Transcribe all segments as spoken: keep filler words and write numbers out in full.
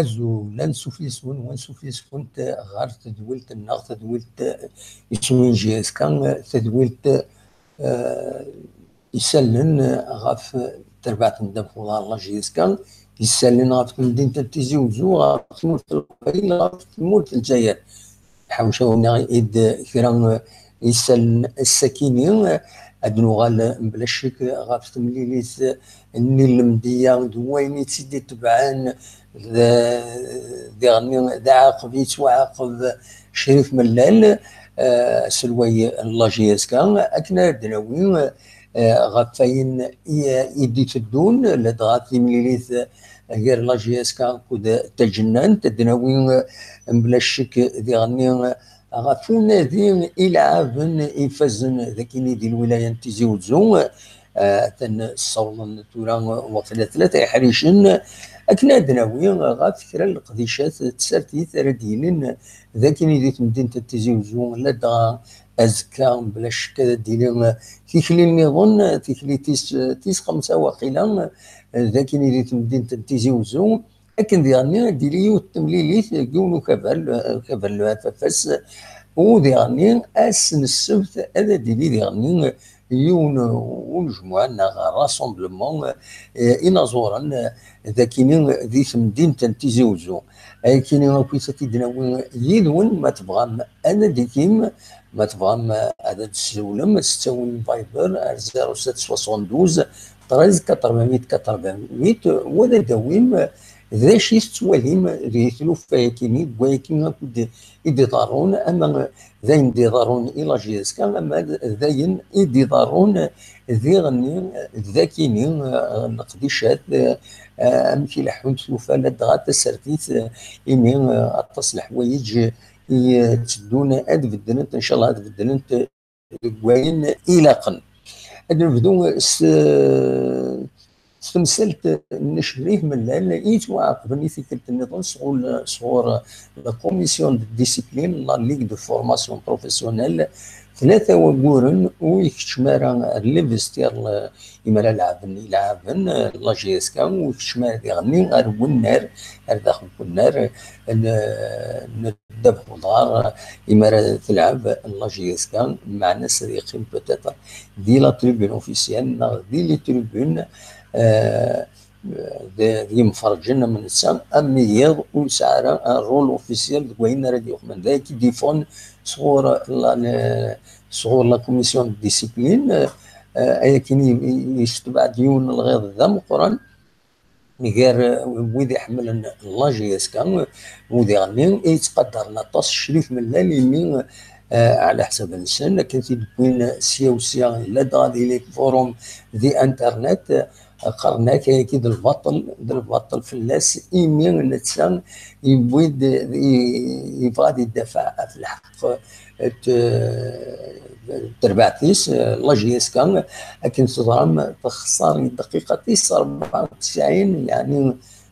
Azul, ansuf yes-wen, wansuf yes-went ɣer tedwilt-nneɣ, tedwilt, eh, isem-nnes J S K, tedwilt, eh, isallen ɣef terbaɛt n ddabex uḍar la J S K, isallen ɣef temdint n Tizi Uzzu, ɣef tmurt n Leqbayel, ɣef tmurt n Lezzayer. Ḥawca wenniɣ-id kra isallen ass-akini, ad nuɣal mebla ccek ɣef temlilit n lemdiya d wayen i tt-id-itebɛen, d, diɣenni d aɛaqeb yettwaɛaqeb Crif Mellal, eh, aselway n la J S K, akken ara d-nawi, eh, ɣef wayen i, i d-iteddun, ladɣa timlilit gar la J S K akked Taǧennant, ad d-nawi, eh, mebla ccek diɣenni, eh, ɣef unadi ileɛɛaben ifazen d akini di lwilaya n Tizi Uzzu, eh, atan ssawḍen tura waqila tlata iḥricen, akken ad d-nawi ɣef kra n leqdicat n tsertit ara d-yilin d akini di temdint n Tizi Uzzu, ladɣa azekka, mebla ccek, ad d-tili tikli nniḍen, tikli tis, tis xemsa waqila, d akini di temdint n Tizi Uzzu, akken diɣenni ad d-tili yiwet n temlilit deg yiwen ukabar, ukabar n Lɛafafas, u diɣenni ass n ssebt ad d-tili diɣenni yiwen unejmuɛ neɣ rassemblement, eh, inaẓuren, eh, d akini di temdint n Tizi Uzzu. Ayakini akk i t-id-nawi yid-wen, ma tebɣam ad d-tikim, ma tebɣam ad d-tessiwlem s ttawil n Viber ar zéro sept soixante-douze treize quatre-vingt-huit quatre-vingt-huit, wa d ad d-tawim d acu i tettwalim di tlufa-yakini, deg wayakini akk i d-iḍerrun, ama d ayen d-iḍerrun i la J S K, ama d ayen i d-iḍerrun diɣenni d akini, eh, leqdicat, eh, amek i leḥḥunt tlufa ladɣa tasertit, eh, imi, eh, aṭas n leḥwayeǧ i, eh, tteddun ad beddlent, ncallah ad beddlent deg wayen ilaqen. Ad nebdu s, s temsalt n Crif Mellal i yettwaɛaqben i tikkelt nniḍen sɣur, sɣur la Commission de Discipline, la Ligue de Formation Professionnelle, tlata wagguren ur ikeččem ara ar le vestiaire, imara leɛben, ileɛben, la J S K, ur ikeččem ara diɣenni ar wennar, ar daxel n wennar n, n ddabex uḍar, imara telɛeb la J S K, meɛna ad yeqqim peut-être di la tribune officielle neɣ di les tribunes, euh, d, d yimferǧen am netta, am yiḍ ur yesɛi ara un rôle officiel deg wayen ara d-yuqmen. D ayagi d-yeffɣen sɣur la, sɣur la commission de discipline, eh, ayakini yessetbeɛ-d yiwen n lɣiḍ d ameqqran gar, eh, wid iḥemmlen la J S K, wid iɣenni i yettqadaren aṭas Crif Mellal, imi, eh, ɛla ḥsab-nsen, akken t-id-wwin sya u sya, ladɣa di les forums di internet, qqaren-ak ayagi d lbaṭel, d lbaṭel fell-as, imi netta yewwi-d, i-, yebɣa ad idafeɛ ɣef lḥeqq n terbaɛt-is, la J S K, akken teẓram, texṣer deg dqiqa tis rebɛa u tesɛin, yeɛni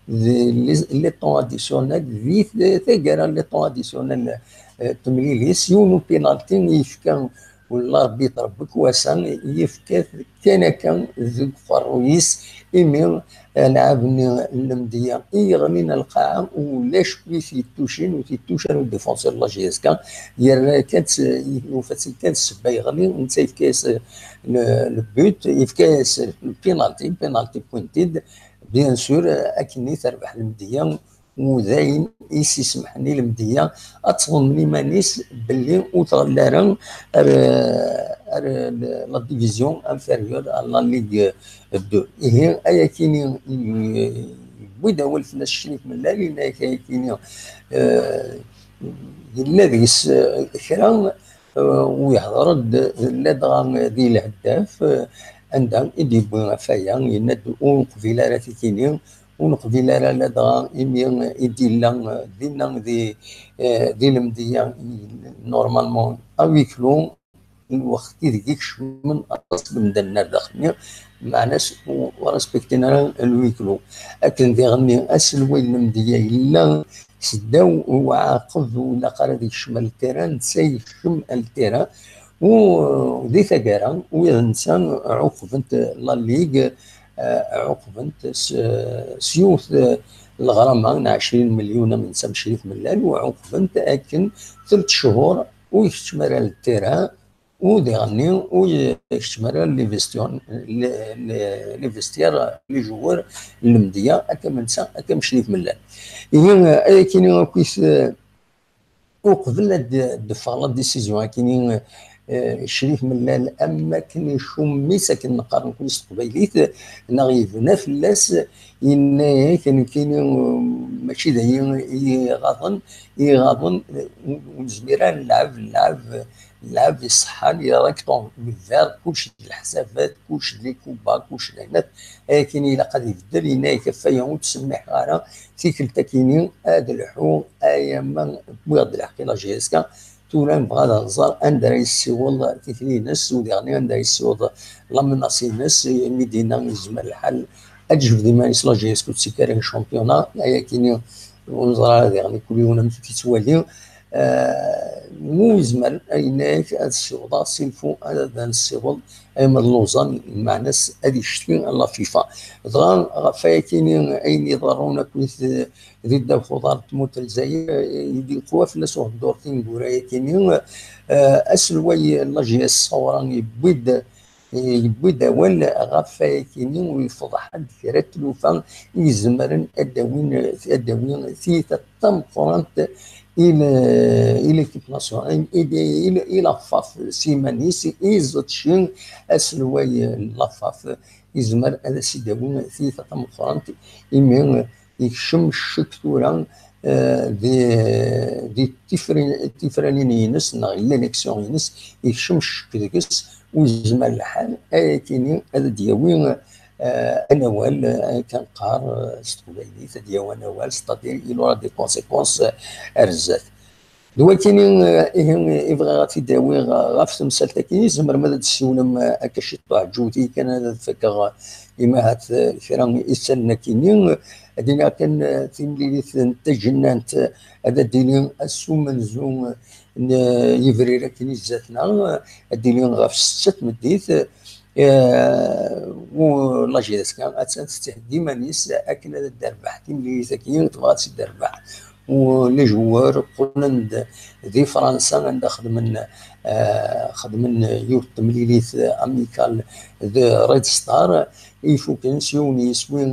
d les, les temps additionnels, di taggara n les temps additionnels, eh, temlilit, yiwen upinalti i yefka l'arbitre Bekwasa, yefka-t kan akka deg uqerruy-is, imi alɛab-nni n Lemdeyya i yeɣlin ar lqaɛa, ulac wi t-yettucin, ur t-yettuc ara udéfenseur n la J S K, yerra kan s-, yufa-tt kan ssebba yeɣli, netta yefka-yas le, le but, yefka-yas le penalty, penalty pointed, bien sûr, akken i terbeḥ Lemdeyya, u d ayen i s-isemḥen i Lemdeyya ad tḍemmen iman-is belli ur tɣelli ara ar, ar la division inférieure à la Ligue deux. Ihi, ayakini yewwi-d awal fell-as Crif Mellal, yenna-yak ayakini, eh, yella deg-s, eh, kra, eh, u yehder-d ladɣa di lheddaf, eh, anda i d-yewwi ɣef waya, yenna-d ur neqbil ara tikini, ur neqbil ara ladɣa imi i d-yella, eh, dinna di, eh, di Lemdeyya, normalement, à huis clos, lweqt ideg i kecmen aṭas n yimdanen ar daxel-nni, meɛna-s ur, ur respektin ara le huis clos. Akken diɣenni aselway n Lemdeyya yella seddaw uɛaqeb, ur ilaq ara ad yekcem ar ltira, netta yekcem ar ltira, u di taggara, u d netta ɛuqben-t la Ligue, eh, ɛuqben-t s, s yiwet, eh, leɣrama n ɛecrin melyun am netta Mecrif Mellal, u ɛuqben-t akken telt cchur ur ikeččem ara le terrain, u diɣenni ur ikeččem ara les vestiaires, les, les, les vestiaires, les joueurs n lemdeyya, akka am netta, akka am Mecrif Mellal. Ihi, ayakini akkit, eh, uqbel ad d-, d-teffeɣ la décision akini, eh, Crif Mellal, am wakken icum-itt akken neqqar nekkni s teqbaylit, neɣ yebna fell-as, yenna-yak nekkini, eh, mačči d aya i yi-iɣaḍen, i yi-iɣaḍen, eh, ur, ur nezmir ara ad nlɛeb, nlɛeb, nlɛeb iṣeḥḥan, i rectangulaire, kullec d leḥsabat, kullec d les coups bas, kullec d ayen akk, akken ilaq ad ibeddel, yenna-yak ɣef waya ur ttsemmiḥeɣ ara, tikkelt akini ad lḥuɣ, ay ama wwiɣ-d lḥeqq i la J S K, tura nebɣa ad nẓer anda ara yessiweḍ tikli-ines, u diɣen anda ara yessiweḍ la menace-ines, imi d-yenna yezmer lḥal ad tejbed iman-is la J S K ur tettak ara championnat, ay akini ur neẓri ara diɣen kul yiwen amek i k-yettwali, eh, mu yezmer, yenna-yak ad ssiwḍeɣ, s'il faut ad nessiweḍ, ay ma d Lausanne, lmeɛna-s ad icetki la FIFA. Dɣa ɣef wayakini ayen iḍerrun akkit di ddabex uḍar n tmurt n Lezzayer, eh, yeqwa fell-as uheddur tineggura-yakini, eh, aselway n la J S Sawra yewwi-d, eh, yewwi-d awal ɣef wayakini u yefḍeḥ-d kra n tlufa i izemren ad d-awin, ad d-awin tiyita tameqqrant i l-, i l'équipe nationale, i, i, i, i la FAF s iman-is, i iẓeṭci aselway n la FAF, izmer ad as-id-awi tiyita tameqqrant, imi yekcem ccek tura, eh, di, di tifri-, tifranin-ines neɣ l'élection-ines, yekcem ccek deg-s, u yezmer lḥal ayakini ad d-yawi, eh, anawal, eh, akken qqar, eh, s teqbaylit, ad d-yawi anawal, c'est-à-dire il aura des conséquences, eh, ar zdat. D wakini, eh, ihi, i bɣiɣ ad t-id-awiɣ, eh, ɣef temsalt-agi, tzemrem ad d-tessiwlem, eh, akka ciṭuḥ ǧǧut-iyi kan ad fakeɣ, eh, imahat, eh, kra isallen akini, eh, ad iniɣ kan, eh, timlilit n tajennant, eh, ad d-tili ass umenzu, eh, n, eh, yebrir akken i zdat-neɣ, eh, ad d-tili ɣef ssetta tmeddit, eh, u la J S K attan tettheddi iman-is akken ad d-terbeḥ timlilit-agi, tebɣa ad tt-id-terbeḥ. U les joueurs qqlen-d di Fransa anda xedmen, eh, xedmen yiwet temlilit amicale d Red Star, ifuken s yiwen yiswi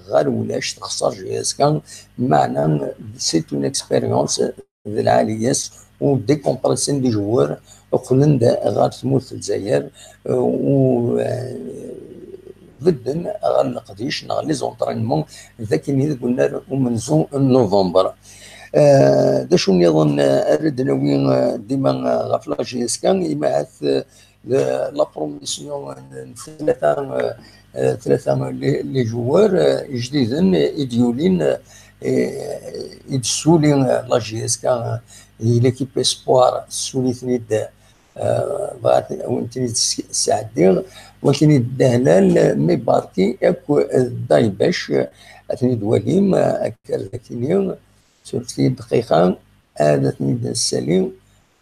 ɣer ulac, texṣer J S K, meɛna c'est une expérience d lɛali-yas, u décompressin les joueurs, qqlen-d ɣer tmurt n Lezzayer, eh, u, eh, bedden ɣer leqdic neɣ les entraînements d akken i deg unnar umenzu n novembre. Eh, d acu nniḍen, eh, ara d-nawi, eh, dima, eh, ɣef la J S K, imahat, eh, la promotion n tlata, eh, eh, tlata les, les joueurs, eh, ijdiden, eh, i d-yulin, eh, i d-tessuli, eh, la J S K, eh, i l'équipe espoir, tessuli-ten-id, eh, bɣiɣ ad wen-ten-id-sɛeddiɣ, wakken i d Dahlal, eh, Mebarki, akk, eh, Daybac, eh, ad ten-id-twalim, eh, akka d akini, surfet-iyi-d dqiqa, ad ten-id-nessali.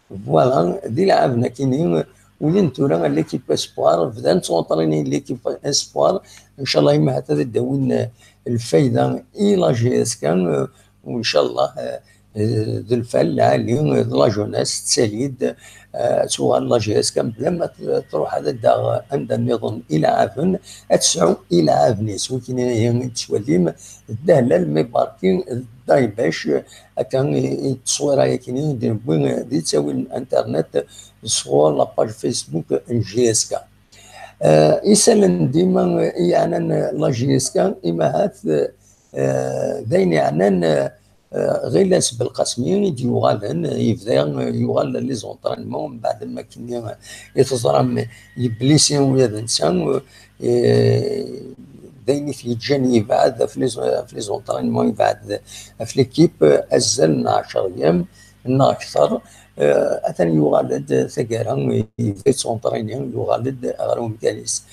Voilà, d ilɛaben akini, ulin tura l'équipe espoir, bdan ttwanṭrinin l'équipe espoir, ncallah imahat ad d-awin, eh, lfayda i la J S K, eh, u ncallah, eh, eh, d lfal lɛali, eh, d la jeunesse tettali-d, eh, ad tuɣal la J S K mebla ma t-, truḥ ad d-taɣ anda nniḍen ilɛaben, ad tesɛu ilɛaben-is, wikini ihi i d-tettwalim, d Dahlal Mebarki, d Daybac, akka i, i tteswira yakini i d-newwi di ttawil n internet sɣur la page Facebook n J S K. Eh, isallen dima i yeɛnan la J S K, imahat, eh, d ayen yeɛnan, eh, Ɣilas Belqasmi i d-yuɣalen, yebda, eh, yuɣal les entraînements, mbeɛd ma akken i teẓram, yeblisi ula d netta, eh, d ayen i t-yeǧǧan yebɛed ɣef les, ɣef les entraînements, yebɛed ɣef l'équipe azal n ɛecra yyam neɣ akter. Eh, atan yuɣal-d taggara, yebda yettunṭrini, yuɣal-d ɣer umkan-is.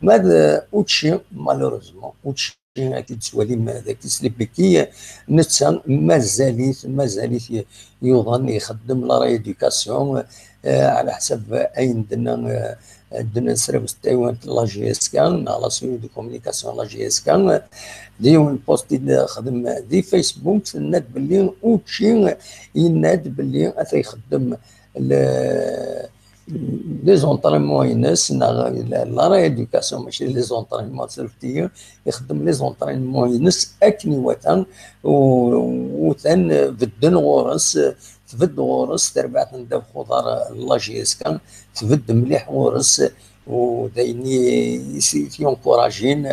Ma d učči, malheureusement, učči akken tettwalim dagi s les béquilles, netta mazal-it, mazal-it y-, yuḍen, ixeddem la rééducation, eh, ɛla ḥsab ayen d-tenna, eh, ddun asrag s taywant n la J S K, neɣ la cellule de communication n la J S K, d yiwen post i d-xdem di Facebook, tenna-d belli učči, yenna-d belli ata ixeddem le, les entraînements-ines, neɣ la, la rééducation, mačči les entraînements, surfet-iyi, ixeddem les entraînements-ines akken iwata, u, utan bedden ɣur-s, tbedd ɣur-s terbaɛt n ddabex uḍar n la J S K, tbedd mliḥ ɣur-s, u d ayen i, i s-, i t-yunkurajin,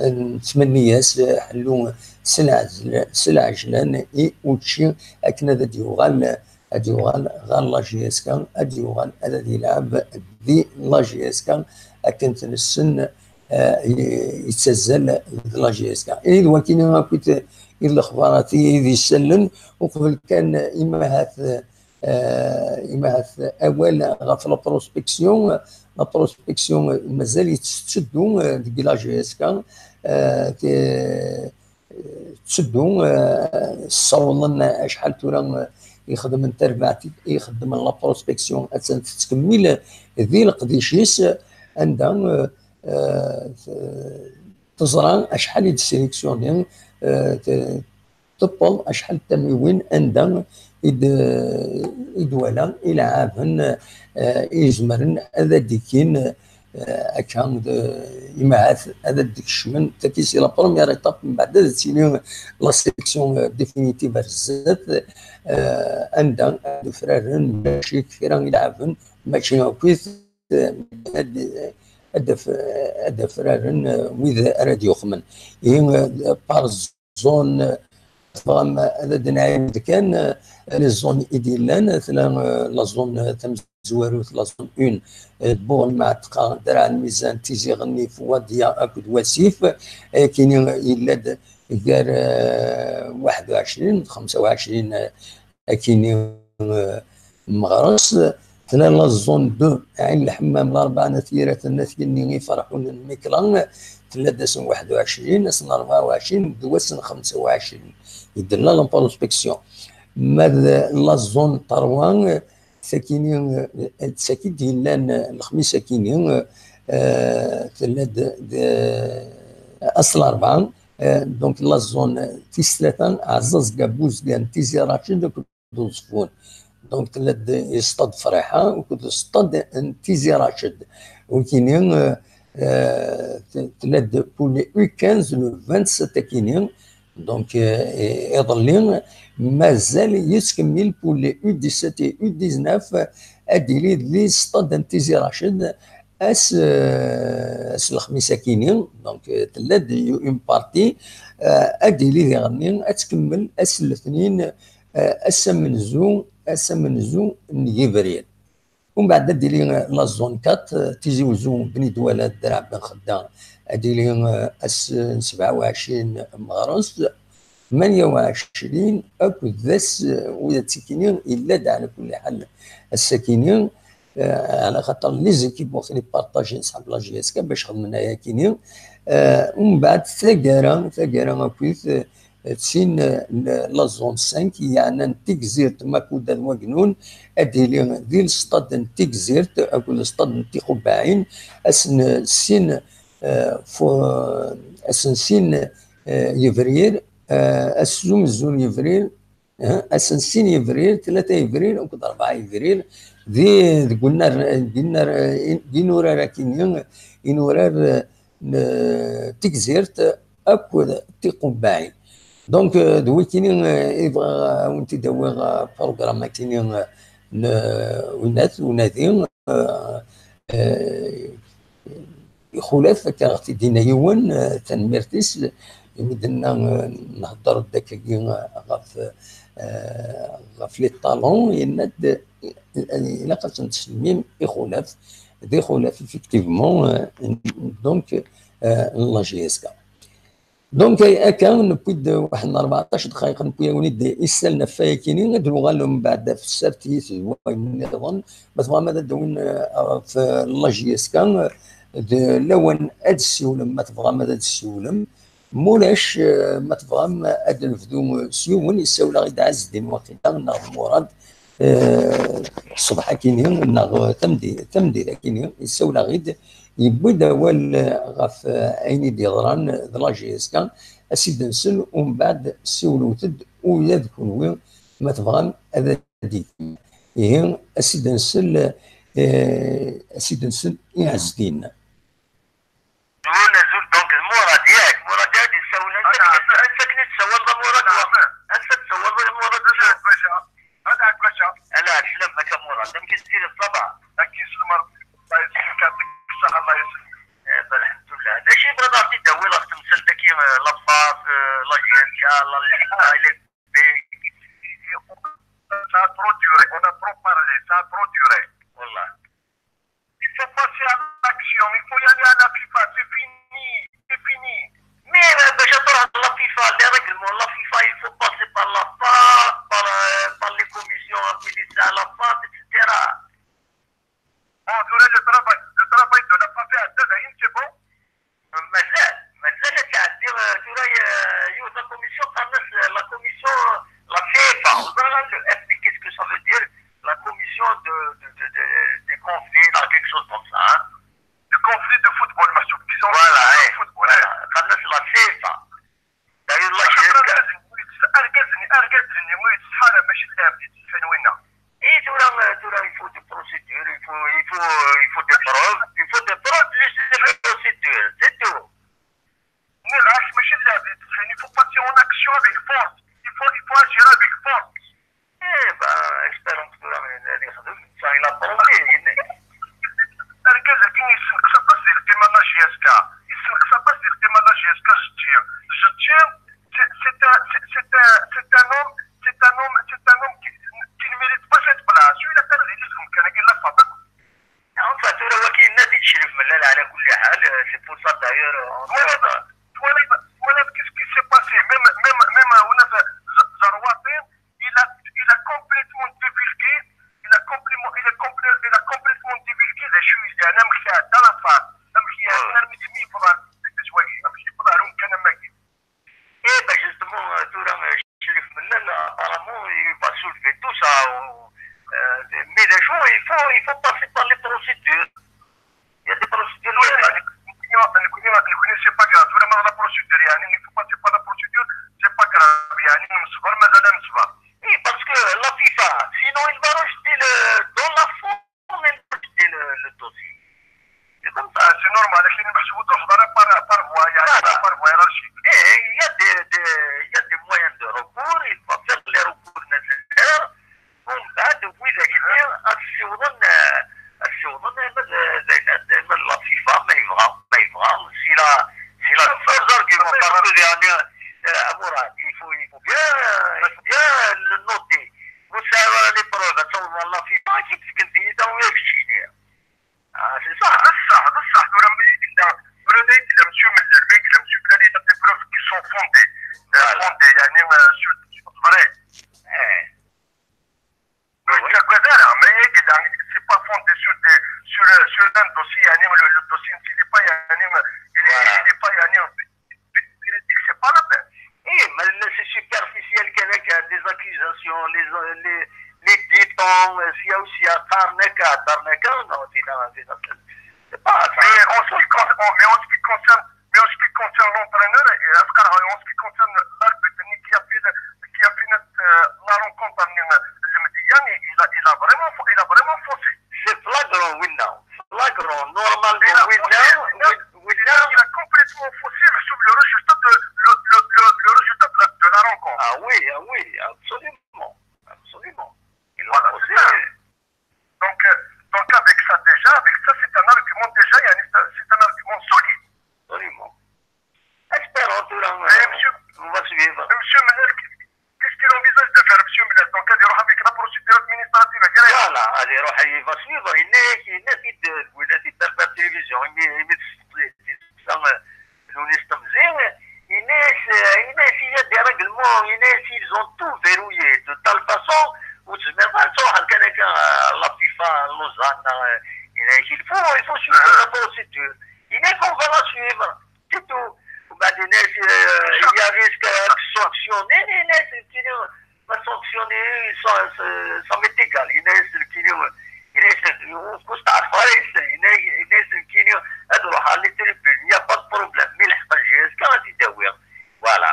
nettmenni-as ḥellu s lɛejl-, s lɛejlan i učči akken ad d-yuɣal, ad yuɣal ɣer la J S K, ad yuɣal ad, ad yelɛeb di la J S K akken t-nessen, eh, i-, yettazzal d la J S K. Ihi d wakini akkit i d lexbarat i d-isellen, uqbel kan imahat, eh, imahat awal ɣef la prospection. La prospection mazal yetteddu, eh, deg la J S K, eh, te-, tteddu, eh, ssawḍen acḥal tura, eh, ixedmen tarbaɛt, ixedmen la prospection, attan tettkemmil di leqdic-is, anda, eh, eh, t-, teẓra acḥal i d-sélectionné, eh, t-, tewweḍ acḥal n tamiwin anda i d-, i d-wala ilɛaben, eh, i izemren ad d-ikkin, eh, akka d imahat ad d-kecmen. Tagi c'est la première étape, mbeɛd ad tili la sélection, eh, définitive ar zdat, eh, anda ad ufraren mačči kra ilɛaben, mačči akkit, eh, ad, ad af-, ad afraren, eh, wid ara d-yuxmen. Ihi, eh, par zone, tebɣam ad d-nɛiwed kan, eh, les zones i d-yellan, tella, eh, la zone, eh, tamezwarut, la zone un, eh, Buɣ Lmeɛteqa, Draɛ Lmizan, Tizi Ɣennif, Wadia akked Wasif. Akini yella-d gar, eh, waḥed u ɛecrin d xemsa u ɛecrin, eh, akini, eh, Meɣres. Tella la zone deux, Ɛin Lḥemmam, Larebɛa n At Yiraten, At Yenni, Iferḥunen, Mikla. Tella-d ass n waḥed u ɛecrin, ass n rebɛa u ɛecrin d wass n xemsa u ɛecrin. Yedla la prospection. Ma d la zone trois, sakini, d saki d-yellan, eh, lexmis-akini, eh, tella-d, d, ass n larebɛa, eh, donc la zone tis tlata, Ɛeẓẓazga, Buzgan, Tizi Racid akked Uẓeffun. Donc tella-d stade Friḥa akked stade n Tizi Racid. Wikini, eh, eh, t-, tella-d pour les U quinze, le vingt-sept akini. Donc, euh, iḍelli, mazal yettkemmil pour les U dix-sept et U dix-neuf, ad d-yili di stade n Tizi Racid, ass, euh, ass lexmis akini. Donc, euh, tella-d une partie, euh, ad d-yili diɣenni, ad tkemmel ass letnin, euh, ass amenzu, ass amenzu n yebrir. Umbeɛd ad d-tili la zone quatre, Tizi Wezzu, Bni Dwala, Draɛ Ben Xedda, ad d-tili, eh, ass n sebɛa u ɛecrin Meɣres, tmanya u ɛecrin akked d ass, eh, ula d tikini yella-d ɛla kulli ḥal ass-akini, eh, ɛla xaṭer les équipes waqil i partajin ṣṣḥab la J S K bac xedmen ayakini. Eh, umbeɛd taggara, taggara akkit, eh, d tin, eh, la zone cinq, yeɛnan Tigzirt, Makuda d Wagnun, ad d-tili di lestad n Tigzirt akked lestad n Tixubbaɛin, ass n sin, eh, fu-, ass n sin, eh, yebrir, eh, ass n umezzu n yebrir, eh, ass n sin yebrir, tlata yebrir akked rebɛa yebrir, di, deg unnar, deg unnar, eh, deg inurar akini, inurar, eh, n Tigzirt akked Tiqubbaɛin. Donc, euh, d wikini, euh, i bɣiɣ, euh, ad wen-t-id-awiɣ, euh, programme akini, euh, n, euh, unat, unadi, euh, euh, ixulaf, akka ɣ-t-id-yenna yiwen, euh, tanemmirt-is, imi d-nenna, euh, nhedder-d akkagi, euh, ɣef, euh, ɣef les talents, yenna-d, euh, ilaq ad ten-tesselmim ixulaf, d ixulaf, effectivement, euh, donc, euh, n la J S K. Donc, ay-, akka, newwi-d waḥed n rbeɛṭac dqayeq, newwi-yawen-id isalen ɣef wayakini, ad nuɣal mbeɛd ɣef tsertit d wayen nniḍen. Ma tebɣam ad d-tawim, eh, ɣef, eh, la J S K, eh, d lawan ad d-tessiwlem, ma tebɣam ad d-tessiwlem. Mulac, eh, ma tebɣam ad d-nebdu s yiwen, yessawel-aɣ-id Ɛezdin waqila, neɣ d Murad, eh, ṣṣbeḥ akini, neɣ tamdi-, tameddit akini, yessawel-aɣ-id, yewwi-d awal, eh, ɣef, eh, ayen i d-yeḍran d la G S K, a s-id-nsel, umbeɛd siwlet-d ula d kunwi ma tebɣam ad d-ikum. Ihi, a s-id-nsel, eh, a s-id-nsel i Ɛezdin. Azul, azul, donc, d Murad, yak, Murad ad d-yessawel, ansa akken i d-tessawaleḍ a Murad? Ansa d-tessawaleḍ a Murad? Ala, slam-ak a Murad, amek i s-tiliḍ, ça va? Akken yesselm Rebbi, Allah yesselmek, Allah yesselmek. Eh, alḥemdulillah. D acu i tebɣiḍ ad ɣ-t-id-tawiḍ ɣef temsalt-agi, eh, la FAF, eh, la G S K, la Ligue, la L F P? Ça a trop duré, on a trop parlé, ça a trop duré. Wallah. Il faut passer à l'action, il faut y aller à la FIFA, c'est fini, c'est fini. Mais, euh, باش تروح la FIFA, les règlements, la FIFA, il faut passer par la FAF, par, euh, par les commissions administratives à la FAF, et cetera. Bon, tura le travail, le travail de la FAF est à deux, c'est bon. Mazal, mazal ad tɛeddi, euh, tura, euh, yiwet la commission, qqaren-as, euh, la commission, la FIFA, vous savez, le F P, qu'est-ce que ça veut dire? La commission de, de, de, de, des conflits, là, quelque chose comme ça, hein. Le conflit de football, محسوب, disons, voilà, le football, voilà. Qqaren-as la FIFA. D'ailleurs, la G S K. Argaz-nni, argaz-nni, ur yettsetḥi ara, mačči d lɛebd i yettsetḥin winna. Et tura, tura, il faut des procédures, il faut, il faut, il faut des preuves, il faut des preuves, plus des procédures, c'est tout. Nniɣ-ak, mačči d lɛebd i yettsetḥin, il faut passer en action avec force, il faut, il faut agir avec force. Eh ben, espérons que tura ad yexdem, ça, il a promis, yenna-k. Argaz-agi yessenqes aṭas di lqima n la G S K, yessenqes aṭas di lqima n la G S K, Jetči. Jetči, c'est, c'est un, c'est, c'est un, c'est un homme, c'est un homme, c'est un homme qui, qui ne mérite pas cette place. Celui-là, kan ad yili deg umkan-agi, la FAF. Enfin, tura waki yenna-t-id Crif Mellal, ala kulli ḥal, euh, c'est pour ça d'ailleurs, euh, on... Twalaḍ, twalaḍ, twalaḍ qu'est-ce qui s'est passé? Même, même, même, euh, ula d, d, Zerwaṭi, il a, il a complètement dévulgué, il a complètement, il a complè-, il a complètement dévulgué d acu yellan, amek iɛedda la FAF, amek iɛedda armi d mi yewweḍ ɣer, amek yewweḍ ɣer umkan am wagi. Eh ben, justement, euh, tura, euh, Crif Mellal, apparemment, il va soulever tout ça, euh, mais déjà, il faut, il faut passer par les procédures. Il y a des procédures légales. Nekkni, nekkni, nekkni, c'est pas grave. Tura ma la procédure, يعني, il faut passer par la procédure, c'est pas grave, يعني, نصبر، مازال نصبر. Oui, parce que la FIFA, sinon, il va rejeter le, dans la forme, il va rejeter le, le dossier. C'est comme ça. Ah, c'est normal, لكن محسوب تروح par, par voie, يعني, voilà, par voie hiérarchique. Et il y a des, des, il y a des moyens de recours, il va faire les recours nécessaires. Umbeɛd, widak-nni ad ssiwḍen, eh, ad ssiwḍen, eh, ma d, d ayen, d, ma d la FIFA, ma yebɣa, ma yebɣa, si la, si la, les arguments, parce que, yeɛni, eh, a Murad, il faut, il faut bien, il faut bien le noter. Ur tesɛiḍ ara les preuves, ad tawḍeḍ ɣer la FIFA, ad k-id-fken tiyita, ur ak-ččini. Ah, c'est ça. Bessah, bessah, tura ma yella, tura ma yella monsieur Mellal, ma yella monsieur Mellal, il a des preuves qui sont fondées. Euh, voilà. Fondées, yeɛni, euh, sur, sur vrai. Eh. Ur yettagad ara, ma yella, c'est pas fondé sur des, sur, euh, sur un dossier, yeɛni, le, le dossier, il n'est pas, yeɛni, il, voilà, il n'est pas, yeɛni, véridique, c'est pas la peine. Eh, mais là, c'est superficiel, kan akka, des accusations, les, les, les dictons, euh, sya u sya, qqaren akka, qqaren akka, non, c'est, non, c'est, c'est pas ça. Mais en ce qui concerne, oh, mais en ce qui concerne, mais en ce qui concerne l'entraîneur, et, euh, en ce qui concerne l'arbitre, qui a fait le, qui a fait notre, euh, la rencontre, euh, le midi, il a, il a vraiment, il a vraiment faussé. C'est flagrant, oui, non. Flagrant, normalement, il a, oui, faussé, non, oui, oui, il a, non. Il a complètement faussé le, le résultat de, le, le, le, le résultat de la, de la rencontre. Ah oui, ah oui, absolument, absolument. Il a, voilà, faussé. C'est ça. Donc, euh, donc avec ça déjà, avec ça, c'est un argument déjà, yeɛni, c'est un, c'est un argument solide. Absolument. Espérons, tura, eh, monsieur, on va suivre. Monsieur Mellal, qu'est-ce qu'il envisage de faire, monsieur Mellal? Donc, ad iruḥ avec la procédure administrative, voilà, ad iruḥ, il va suivre, yenna-yak, yenna-t-id, euh, deg win ad t-id-terfed télévision, imi, imi teṣṣeḍ, teṣṣeḍ, euh, Lewnis Temzi, yenna-yas, euh, yenna-yas, il y a des règlements, yenna-yas, ils ont tout verrouillé de telle façon, ur tezmireḍ ara ad truḥeḍ kan akka, euh, la FIFA, Lausanne, euh, yenna-yak, il faut, il faut suivre la procédure. Yenna-yak, on va la suivre. C'est tout. Umbeɛd yenna-yas, euh, il y a risque ad k-sanctionner, yenna-yas, Sanctionné, ça, ça, ça m'est égal. Yenna-yas nekkini, yenna-yas, ur steɛrfeɣ ara yes-sen. Yenna-, yenna-yas nekkini ad ruḥeɣ les tribunes, il n'y a pas de problème. Mi leḥqen J S K, ad t-id-awiɣ. Voilà.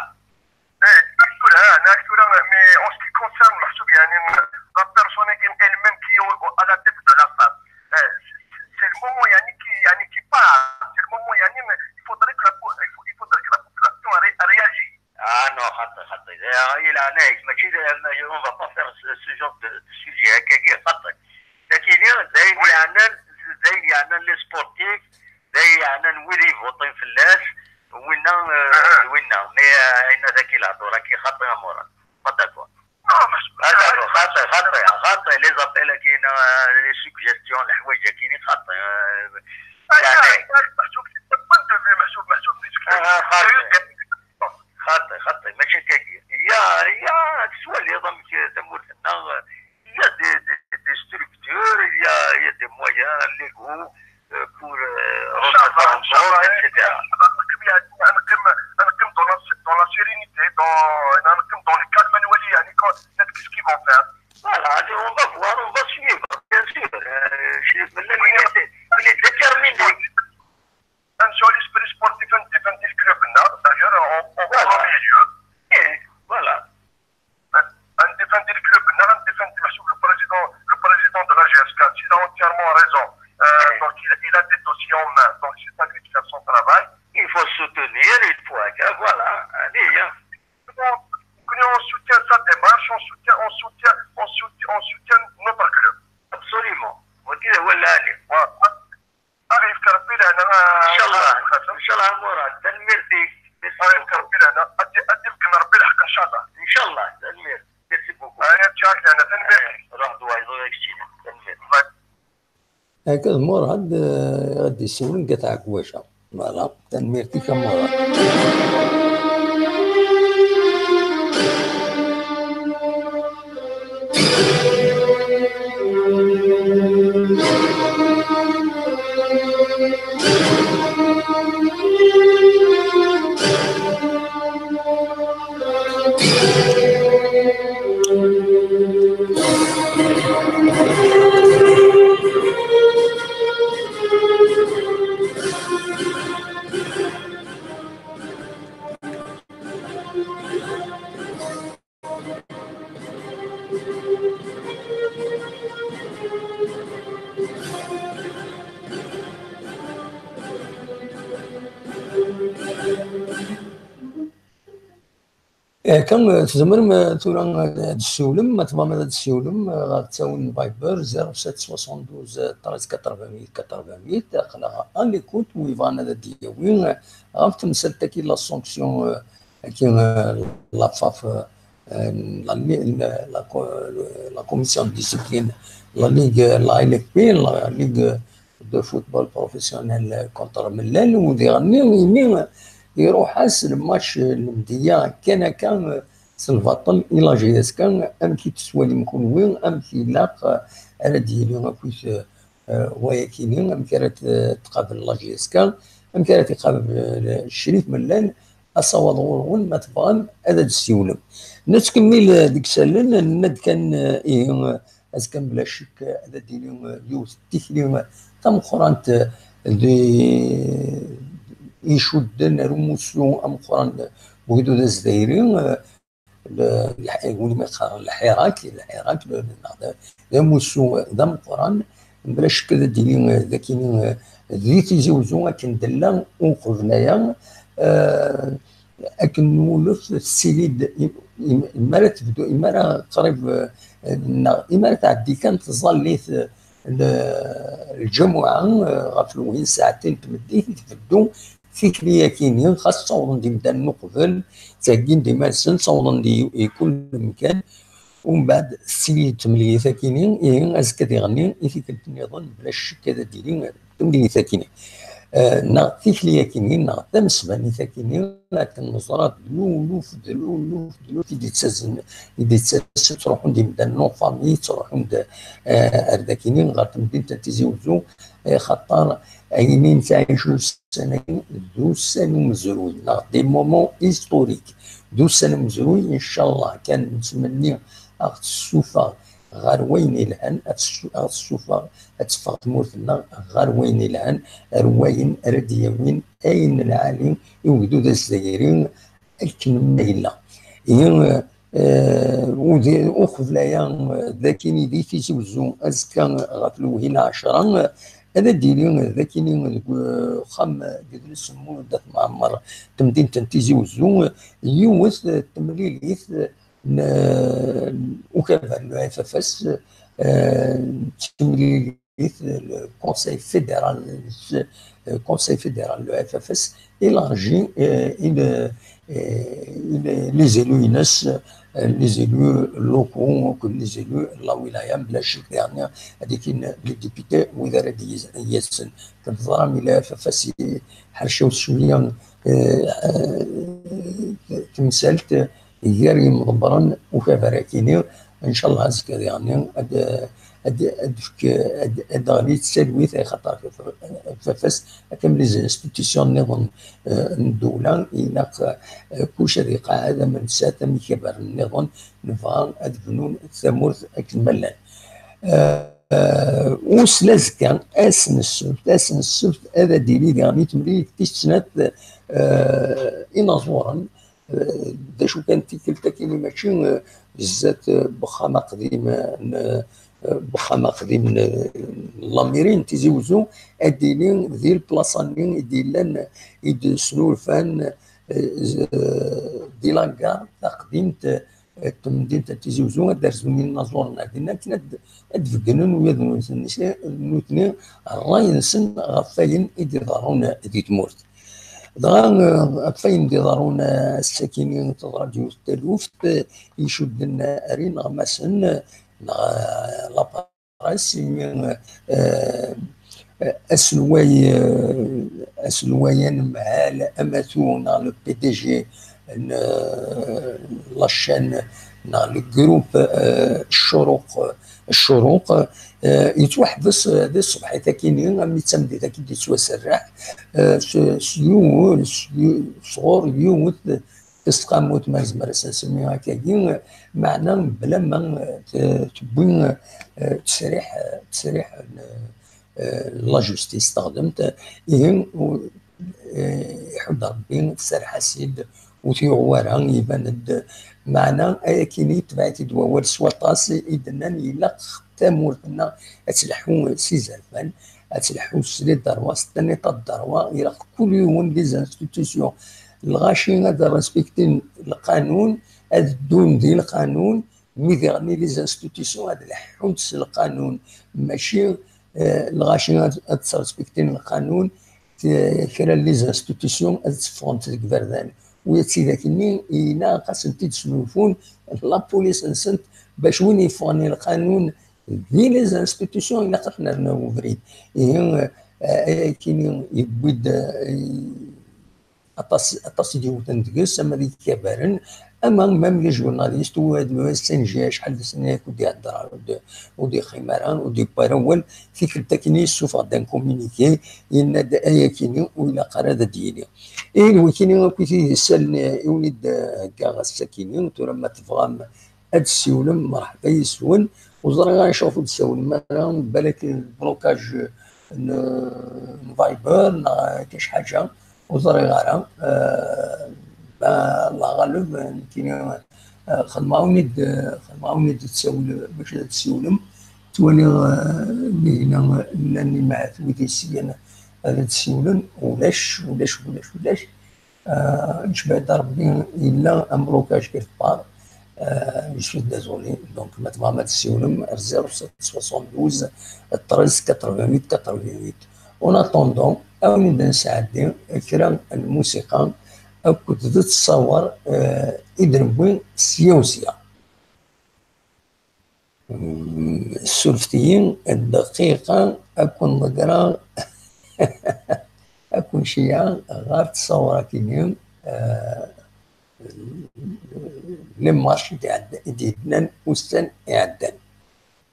Eh, tura, tura, mais en ce qui concerne, meḥsub, yani, la personne qui est elle-même qui est au- à la tête de la femme, eh, c'est le moment, yani, qui, yani, qui part. C'est le moment, yani, mais il faudrait que la, po- il faut- il faudrait que la population ré- réagisse. Ah non, xaṭi, xaṭi. Eh, il a neige, mais on va pas faire ce, ce genre de, de sujet, hein, xaṭi. Lakin, d ayen yeɛnan, d ayen yeɛnan les sportifs, d ayen yeɛnan wid yvuṭin fell-as, winna, eh, d winna. Mais, eh, ayen ad ak-ilehdur, ad k-ixaṭi a Murad. Pas d'accord. Ah, d'accord, xaṭi, xaṭi, xaṭi, les appels-agi, eh, les suggestions, leḥwayeǧ-agi, xaṭi, eh, yeɛni. Meḥsub, c'est un point de vue, meḥsub, meḥsub, ah, xaṭi. Xaṭi, xaṭi, mačči akka. Ya, ya, tettwaliḍ amek tamurt-nneɣ, il y a des, des, des structures, il y a, il y a des moyens légaux, euh, pour, euh, remettre en cause, et cetera. Dans la, dans la sérénité, dans, dans le calme, qu'est-ce qu'ils vont faire. Voilà, on va voir, on va suivre, bien sûr. Euh, je, il est, il est déterminé. Un seul esprit sportif, un défend le club, d'ailleurs, en, en premier lieu. Eh, voilà. Un, un défend le club, un défend le président, le président de la G S K, il a entièrement raison. Euh, donc, il, il a des dossiers en main, donc c'est à lui de faire son travail. Il faut soutenir, il faut, voilà, allez, hein. Nous, nous, on soutient sa démarche, on soutient, on soutient, on soutient, on soutient notre club. Absolument. Voilà. Ad ɣ-yefk Rebbi lehna, a Inchallah. Inchallah, Murad. Tanemmirt-ik. Merci beaucoup. Ad ɣ-yefk Rebbi lehna. Ad, ad d-yefk Rebbi lḥeqq, inchallah. Inchallah. Tanemmirt. Merci beaucoup. Aya, ad tt-yefk lehna. Tanemmirt. Eh, ruḥ d wayeḍ, ur ak-ttini. Tanemmirt. Akka d Murad, eh, ad d-yessiwlen deg At Ɛekwaca. Voilà. Tanemmirt-ik a Murad. Akka, tzemrem, eh, tura, eh, ad d-ssiwlem, ma tebɣam ad d-ssiwlem, eh, ɣer ttawil n Viber, zéro sept soixante-douze treize quatre-vingt-huit quatre-vingt-huit, aql-aɣ à l'écoute, wi yebɣan ad d-yawi, eh, ɣef temsalt-agi, la sanction, eh, agi, eh, la faf, eh, la, la, la co-, la commission de discipline, la ligue, la L F P, la ligue de football professionnel contre Mellal, u diɣenni imi iruḥ-as lmatch n lemdeyya kan akka s lbaṭel i la J S K. Amek i tettwalim kunwi? Amek ilaq ara d-yili akk, eh, wayakini? Amek ara t-, tqabel la J S K? Amek ara t-iqabel, eh, Crif Mellal? Asawaḍ ɣur-wen, ma tebɣam ad d-ssiwlem. Nettkemmil, eh, deg isallen, nenna-d kan, eh, ihi, eh, azekka, bla ccek, eh, ad d-tili, eh, yiwet n tikli, eh, tameqqrant, eh, di, icudden ar umussu ameqqran, eh, n ugdud azdayri, eh, le, le, win i qqaren lḥirak, lḥirak, le, le, d, d amussu d ameqqran, bla ccek ad d-tili, eh, dagi, eh, di Tizi Uzzu akken d-nella uqbel aya, eh, akken nwulef tessili-d i-, i-, imi ara tebdu, imi ara qrib, eh, neɣ imi ara tɛeddi kan tẓallit, eh, n lǧamuɛa, eh, ɣef lewhi n saɛtin n tmeddit i tbeddu tikli-yakini, xas ssawḍen-d imdanen uqbel, ttheggin-d iman-nsen, ssawḍen-d i, i kul amkan. Umbeɛd, tessili-d temlilit-akini, ihi azekka diɣenni, i tikkelt nniḍen, bla ccek ad d-tili temlilit-akini. Eh, neɣ tikli-yakini, neɣ tamesbanit-akini, akken neẓra d luluf, d luluf, d luluf i d-yettazen, i d-yettazen, ttruḥun-d imdanen en famille, ttruḥun-d, eh, ar dakini, ɣer temdint n Tizi Uzzu, eh, xaṭer ayen i nettɛic ussan-agi d ussan umezruy, neɣ des moments historiques. d ussan umezruy, ncallah kan nettmenni ad ɣ-tessufeɣ ɣer wayen yelhan, ad tessu-, ad ɣ-tessufeɣ, ad teffeɣ tmurt-nneɣ ɣer wayen yelhan, ar wayen ara d-yawin ayen n lɛali i ugdud azzayri akken ma yella. Ihi, eh, udi-, uqbel aya, eh, d akini di Tizi Wezzu, azekka ɣef lewhi n ɛecra, eh, ad d-yili d akini deg uxxam n yidles n Mulud At Mɛemmer, temdint n Tizi Wezzu, yiwet, eh, temlilit, eh, n, n ukabar n U F F S, eh, n temlilit le Conseil fédéral, le Conseil fédéral, le F F S, élargi, euh, il, euh, il, les élus, ines, euh, les élus locaux, que les élus de la wilaya, de la chute dernière, avec une, les députés, ou les députés, le F F S, euh, euh, temsalt, gar yimḍebbren ukabar-agi-nni. Ncallah azekka diɣenni ad, ad, ad, fk-, ad, ad d-teɣli ttalwit, ay xaṭer F F S, akka am les institutions nniḍen, eh, n ddewla, ilaq, eh, kullec ad iqeɛɛed, am nsat, am ikabaren nniḍen, nebɣa ad bnun tamurt akken ma llan. Eh, eh, usla azekka, ass n ssebt, ass n ssebt ad d-tili diɣenni temlilit tis snat, eh, inaẓuren, eh, d acu kan tikkelt akkin-nni mačči, eh, zdat, eh, n uxxam aqdim, eh, n, eh, n uxxam aqdim n, n lamiri n Tizi Wezzu, ad d-tili di lplaṣa-nni i d-yellan, i d-snulfan, eh, z-, eh, di la gare taqdimt, eh, n temdint n Tizi Wezzu, ad d-rzun inaẓuren ar dinna, akken ad, ad d-beggnen wiyaḍ n nutni, nutni ṛṛay-nsen ɣef wayen i d-iḍerrun di tmurt. Dɣa, eh, ɣef wayen d-iḍerrun, eh, ass-agi-nni, teḍra-d yiwet n taluft, eh, icudden ar ineɣmasen, eh, neɣ, eh, la presse, imi, eh, eh, aselway, eh, aselway anemhal amatu neɣ le P D G n, eh, la chaîne neɣ le groupe, eh, Ccuruq, Ccuruq, eh, yettwaḥbes, eh, di tṣebḥit akkin-nni, armi d tameddit akken d-yettwaserreḥ, eh, s, s yiwen, s yi-, sɣur yiwet tesqamut, ma nezmer ad s-nsemmi akkagi, meɛna bla ma, eh, t-, tewwi, eh, ttesriḥ, eh, ttesriḥ n, eh, la justice, teɣdemt, ihi, u-, eh, iḥudd Rebbi, tserreḥ-as-id, ur t-yuɣ wara, iban-d. Meɛna ayakini tebɛ-it-id wawal s waṭas i d-nnan ilaq tamurt-nneɣ ad tleḥḥu s izerfan, ad tleḥḥu s les droits, s l'état de droit, ilaq kul yiwen, les institutions, lɣaci ad respektin lqanun, ad ddun di lqanun, mi diɣenni les institutions ad leḥḥunt s lqanun, mačči, eh, lɣaci ad, ad srespektin lqanun, t-, kra n les institutions ad tteffɣent deg iberdan. U d tidak-nni ilaq ad sent-id-snulfun la police-nsent, bac win yeffɣen i lqanun di les institutions ilaq ad t-nernu ubrid. Ihi, eh, ayakini yewwi-d, eh, aṭas, aṭas i d-yewten deg-s, ama d ikabaren, ama même les journalistes, u ad, u S N G, acḥal d snin yak ur d-ihedder ara, ur d-, ur d-yeqqim ara, ur d-yewwi ara awal. Tikkelt akkin yessufeɣ-d un communiqué, yenna-d ayakini ur ilaq ara ad d-yili. Ihi d wakini akk i t-id-isalen i wen-id-heggaɣ ass-akini, tura ma tebɣam ad d-tessiwlem, merḥba yes-wen. Ur ẓriɣ ara acuɣef ur d-tessawlem ara, balak blocage n, n Viber neɣ akka ḥaǧa, ur ẓriɣ ara. Eh, ben, Allah ɣaleb, nekkini, eh, xedmeɣ-awen-id, xedmeɣ-awen-id ttawil bac ad d-tessiwlem. Ttwaliɣ, eh, mi dinna llan imahat wid yessinen ad d-ssiwlen, ulac, ulac, ulac, ulac. Euh, ncebbeḥ-d Rebbi, yella un blocage quelque part. Euh, je suis désolé. Donc, ma tebɣam ad tessiwlem, ar zéro sept soixante-douze treize quatre-vingt-huit quatre-vingt-huit. En attendant, ad wen-id-nesɛeddi kra n lmusiqa akked d ttṣawer, euh, i d-newwi sya u sya. Mm, ssurfet-iyi dqiqa, ad ken-ḍeggreɣ, ad ken-ceyyɛeɣ ɣer ttṣawṛat-agi, eh, les marches i d-iɛedda-, i d-yeddan ussan iɛeddan.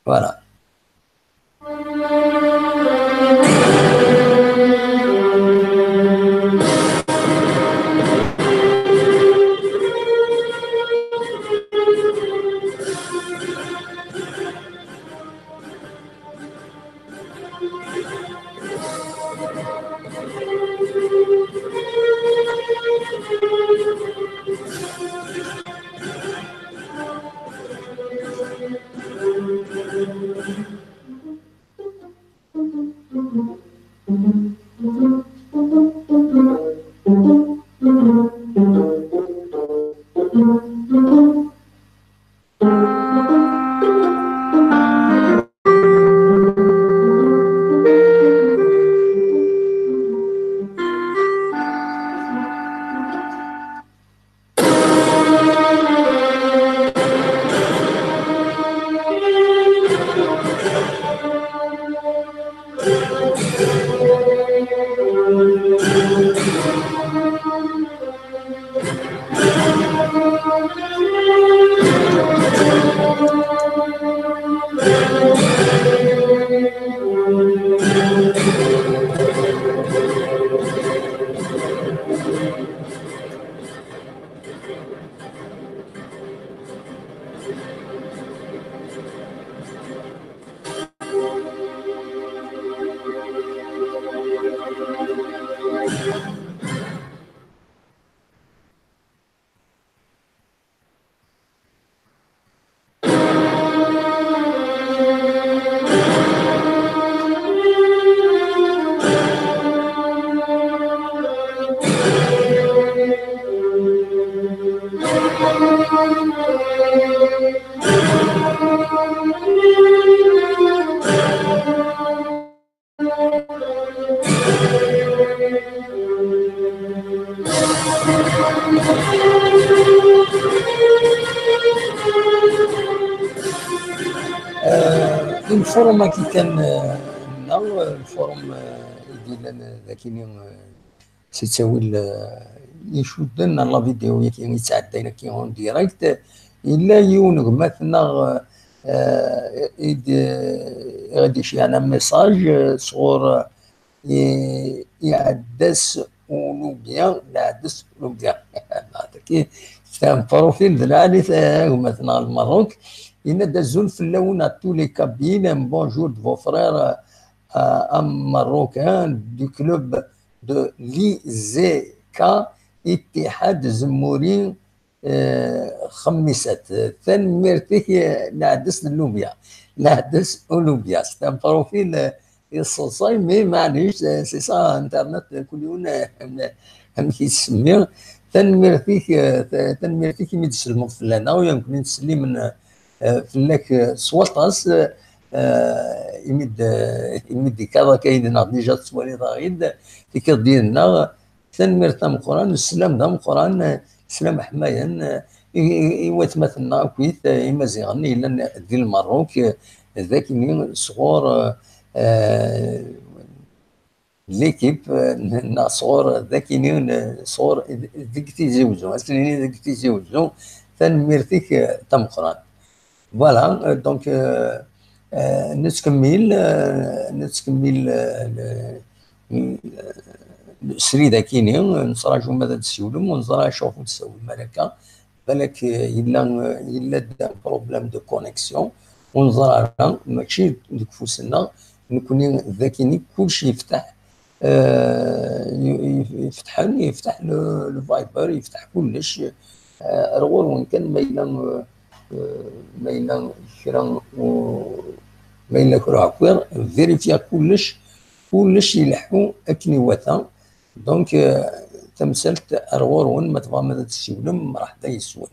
Voilà. Euh, lforum-agi kan, euh, nneɣ, euh, lforum, euh, i d-yellan, euh, dagi-ni, euh, s ttawil, euh, icudden ar la vidéo-yagi yettɛeddayen akka en direct, yella yiwen gma-tneɣ, euh, i d-, i ɣ-d-iceyyɛen un message, euh, sɣur, euh, i-, Iɛeddas Ulubya, Iɛeddas Ulubya. Tameṭṭut-agi d lɛali, ta-, gma-tneɣ Lmerruk. Yenna-d: "Azul fell-awen à tous les Kabyles, un bonjour de vos frères, euh, à, à Marocain du club de l'I Z K Ittihad Zemmouri, euh, Xemmisat." Tanemmirt-ik, euh, Lɛeddas n Lubya. Lɛeddas Ulubya. C'est un profil, euh, yesseḍsay, mais maɛlic, euh, c'est ça, Internet, euh, kul yiwen, euh, am-, amek yettsemmi. Tanemmirt-ik, euh, ta-, tanemmirt-ik imi d-tselmeḍ fell-aneɣ, u nekkni nettsellim, euh, euh, fell-ak, euh, s waṭas, euh, euh, imi d-, euh, imi d-tekkaḍ akka yid-neɣ, déjà tettwaliḍ-aɣ-id, tekkiḍ-d yid-neɣ. Tanemmirt tameqqrant, sslam d ameqqran, sslam ḥmayan, i, i, i watmaten-nneɣ akkit, imaziɣen yellan di Lmerruk, d akkenni sɣur, euh, l'équipe, euh, neɣ sɣur, d akkenni, n-, sɣur, deg Tizi Wezzu, ad s-nini deg Tizi Wezzu, tanemmirt-ik, euh, tameqqrant. Voilà, euh, donc, euh, euh, nettkemmil, euh, nettkemmil, euh, le, le, le srid-agi-ni, nettraǧu ma ad d-tsiwlem, ur neẓri acu ur d-tsawlem ara akka. Balak, euh, yella, euh, yella-d un problème de connexion, ur neẓri ara, mačči deg ufus-nneɣ, nekkni d akkenni kullec yefteḥ, euh, y-, y-, yefteḥen, yefteḥ le, le Viber, yefteḥ kullec. Euh, ar ɣur-wen kan ma yella, euh, euh, ma yella kra u-, ma yella kra uɛekkiḍ, vérifier kullec, kullec ileḥḥu akken iwata. Donc, euh, tamsalt ar ɣur-wen, ma tebɣam ad d-tessiwlem, mreḥba yes-wen.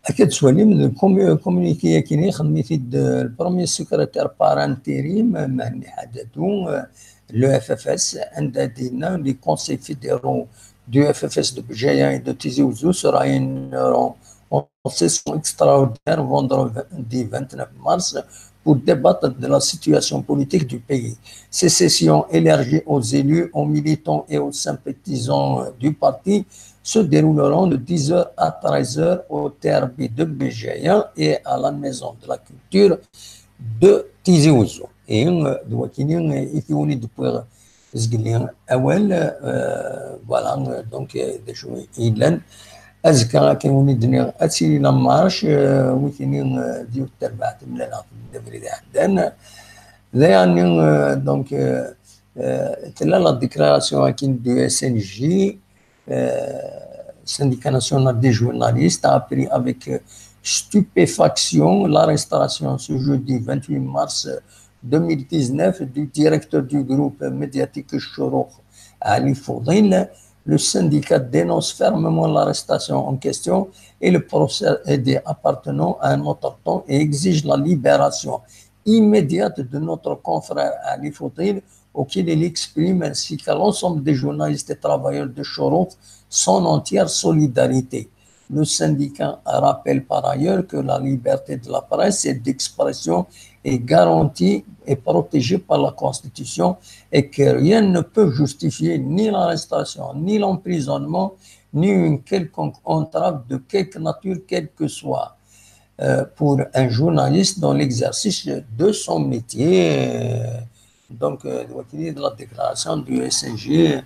Akka d-tettwalim, le commu-, communiqué-agi-ni, xdem-it-id, euh, le premier secrétaire par intérim, euh, Mhenni Hadadou, euh, le F F S, anda d-yenna: "Les conseils fédéraux du F F S de Béjaïa et de Tizi Ouzou se réuniront session extraordinaire vendredi vingt-neuf mars pour débattre de la situation politique du pays. Ces sessions élargies aux élus, aux militants et aux sympathisants du parti se dérouleront de dix heures à treize heures au T R B de Béjaïa et à la Maison de la Culture de Tizi Ouzou. Et euh, de Wakini, euh, il y a une de zgelli awal, euh, voilà, euh, donc, euh, d acu i yellan. Azekka, akken win i d-nniɣ, ad tili la marche, euh, wi tini, euh, d yiwet terbaɛt mlaleɣ-t-id abrid iɛeddan. Dayen, euh, donc, euh, euh, tella la déclaration akin du S N J, euh, Syndicat National des Journalistes, a appris avec, euh, stupéfaction l'arrestation ce jeudi vingt-huit mars deux mille dix-neuf du directeur du groupe médiatique Chourouk, Ali Foudil. Le syndicat dénonce fermement l'arrestation en question et le procès des appartenant à un autre temps et exige la libération immédiate de notre confrère Ali Foudil, auquel il exprime, ainsi qu'à l'ensemble des journalistes et travailleurs de Chourouk, son entière solidarité. Le syndicat rappelle par ailleurs que la liberté de la presse et d'expression est garantie et protégée par la Constitution et que rien ne peut justifier ni l'arrestation, ni l'emprisonnement, ni une quelconque entrave de quelque nature, quelle que soit, euh, pour un journaliste dans l'exercice de son métier. Donc, euh, d wakini d la déclaration du S N J,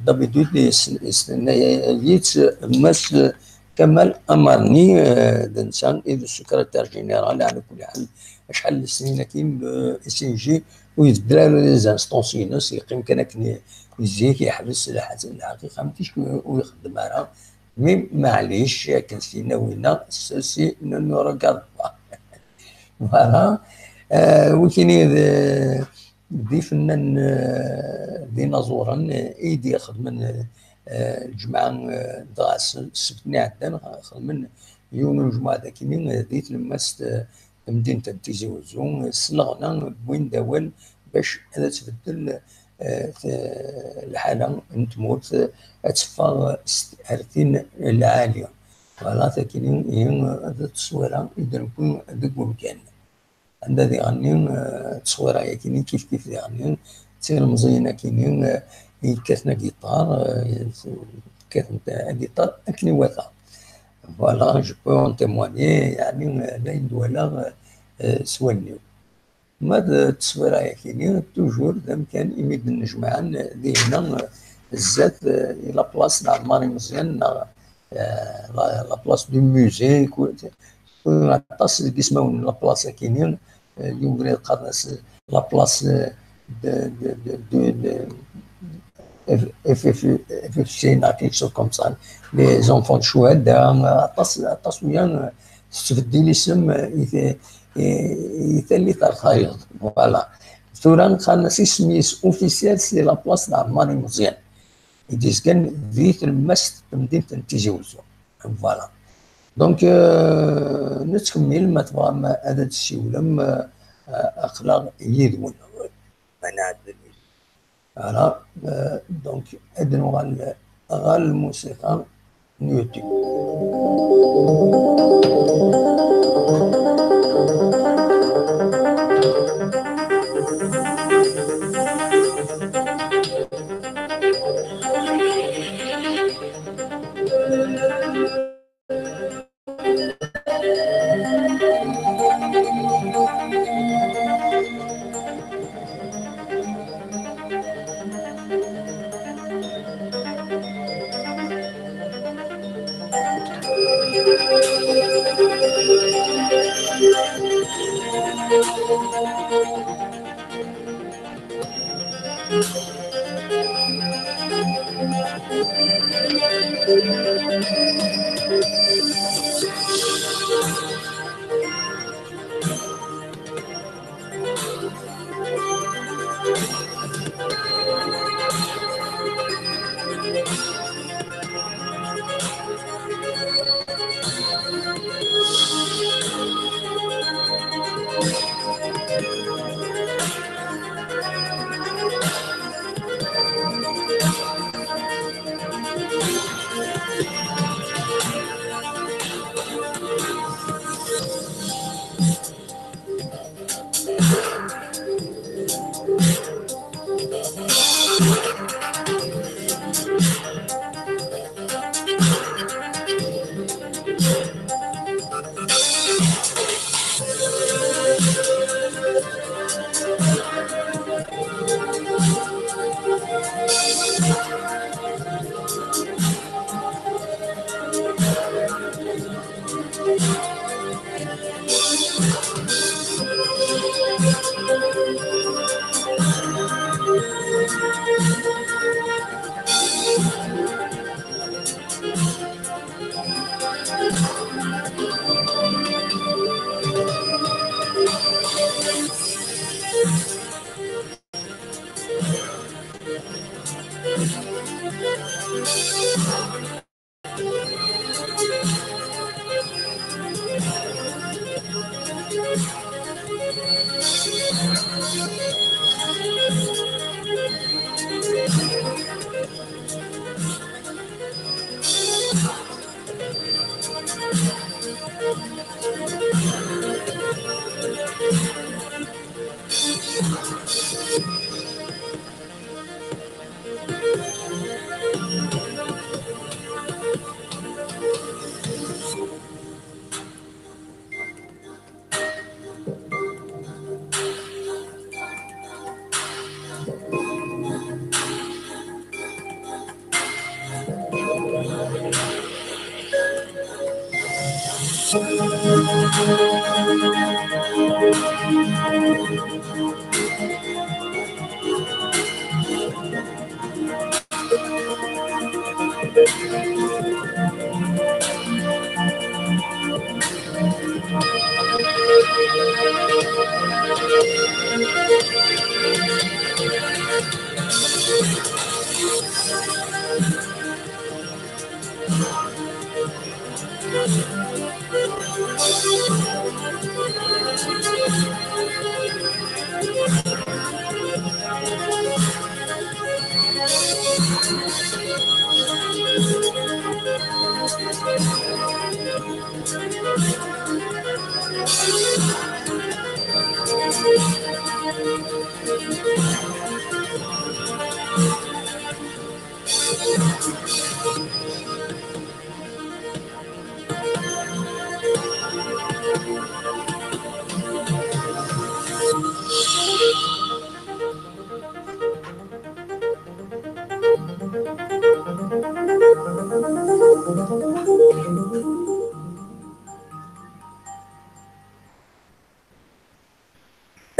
d'habitude, s-, s-, s-, Mass Kamal Amarni, euh, d netta i d secrétaire général, ɛla kulli ḥal, acḥal n lesnin akin, le S N J ur ibeddel ara les instances-ines, yeqqim kan akken i-, i zik, yeḥbes lḥ-, lḥaqiqa, am ticki ur ixeddem ara. Mais maɛlic, akken s-yenna winna, ceci ne nous regarde pas. Voilà. Euh, wi tini d, d ifennanen, euh, d inaẓuren, euh, i d-ixedmen, euh, lǧemɛa, euh, dɣa s-, ssebt-nni iɛeddan, xedmen yiwen n lǧemɛa d akini, euh, di tlemmast, euh, tamdint n Tizi Wezzu, euh, s leɣna wwin-d awal bac ad tbeddel, euh, t-, lḥala n tmurt, euh, ad teffeɣ s-, ar tin lɛali. Voilà, takini ihi, euh, d tteswira i d-newwi deg umkan. Anda diɣenni, euh, tteswira-yakini kif kif diɣenni, d tilemẓiyin akini, euh, i yekkaten agiṭar, euh, kkatent agiṭar akken iwata. Voilà, je peux en témoigner, yeɛni, euh, d ayen d-walaɣ, euh, s wallen-iw. Ma d tteswira-yakini, toujours d amkan imi d-nnejmaɛen dihinna, euh, zdat, euh, la place n Ɛemmar Imeẓyan, neɣ, euh, la, la place du musée, ku-, ku-, aṭas deg ismawen n la place-akini, euh, yugri qqaren-as la place, euh, de, de, de, de, de, F-, F F, F F C neɣ quelque chose comme ça. Les enfants de Chouhada, aṭas, aṭas uya, euh, tettbeddil isem, euh, i t-, i, i tallit ar tayeḍ. Voilà. Tura qqaren-as isem-is officiel, c'est la place n Ɛemmar Imeẓyan. I d-yezgan di tlemmast n temdint n Tizi Wezzu. Voilà. Donc, euh, nettkemmil, ma tebɣam ad d-tessiwlem, euh, euh, aql-aɣ yid-wen. Voilà, euh, donc, ad nuɣal ɣer lmusiqa n YouTube.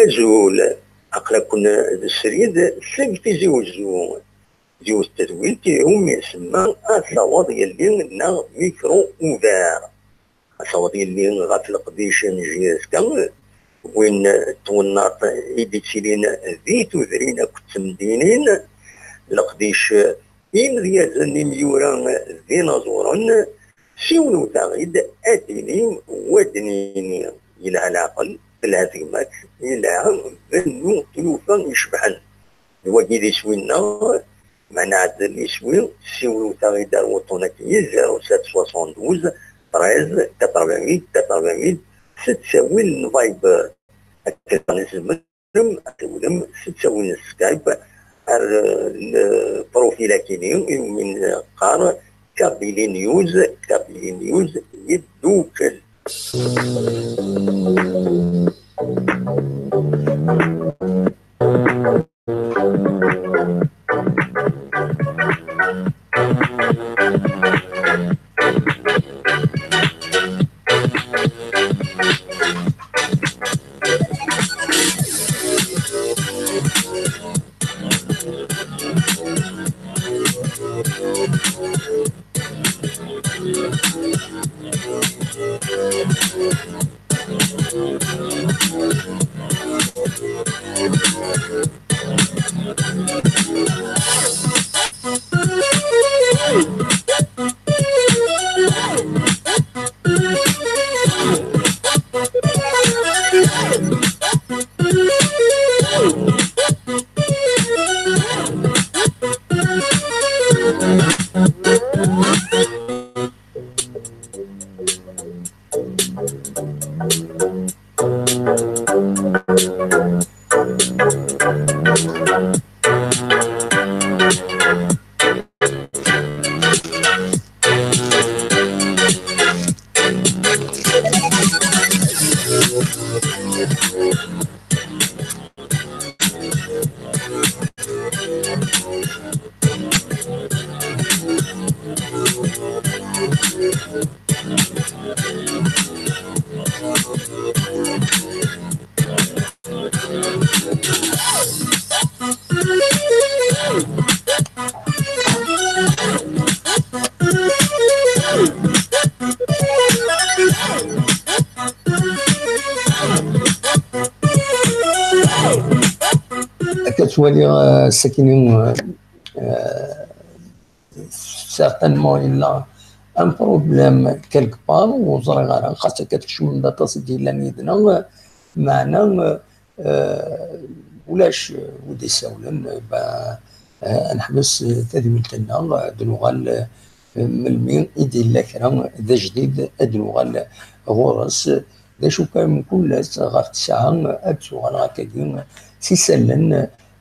Azul, aql-aken d srid seg Tizi Uzzu. Yiwet n tedwilt iwumi nsemma Ad taweḍ yelli neɣ Micro Ouvert. Ad taweḍ yelli ɣef leqdic n J S K, win n twennaḍt i d-ittilin di tudrin akked temdinin, leqdic imedyazen imyura d inaẓuren, siwlet-aɣ-id ad d-tini, wa d-nini, yelha leɛqel, telha tegmat, yelha bennu tlufa icebḥen. D wagi d iswi-nneɣ, ma nɛeddel iswi, siwlet-aɣ-id ar wuṭṭun-agi, zéro sept soixante-douze treize quatre-vingt-huit quatre-vingt-huit, s ttawil n Viber. Akken tzemrem ad tawlem s ttawil n Skype ar, eh, lprofil-agi-ni, iwumi neqqar Kabylie News, Kabylie News yeddukel. Wali, euh, sakini, euh, euh, certainement, il a un problème quelque part, ur ẓriɣ ara, xas akka tkecmem-d aṭas i d-yellan yid-neɣ, meɛna, euh, ulac, euh, wi d-isawlen, euh, ba, euh, ad neḥbes, euh, tadwilt-nneɣ, euh, ad nuɣal, euh, melmi i d-yella kra d ajdid, ad nuɣal ɣur-s. D acu kan, mkul ass ɣef ttesɛa ad d-tuɣal ɣer akkagi s isallen,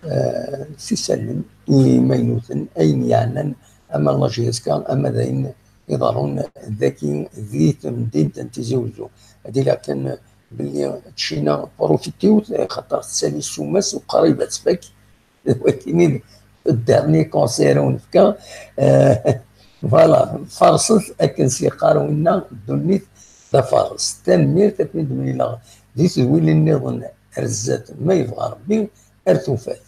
eh, s isallen imaynuten, ayen yeɛnan ama la J S K, ama d ayen iḍerrun dagi di temdint n Tizi Uzzu. Ad iliɣ kan belli tcina profitiwt, xaṭer tessali ssuma-s u qrib ad tfak. D wakken i d dernier conseil ara wen-fkeɣ. Eh, voilà, farṣet akken s-yeqqar winna, ddunit d afares. Tanemmirt, ad ken-id-mlileɣ di tedwilin nniḍen ar zdat, ma yebɣa Rebbi, ar tufat.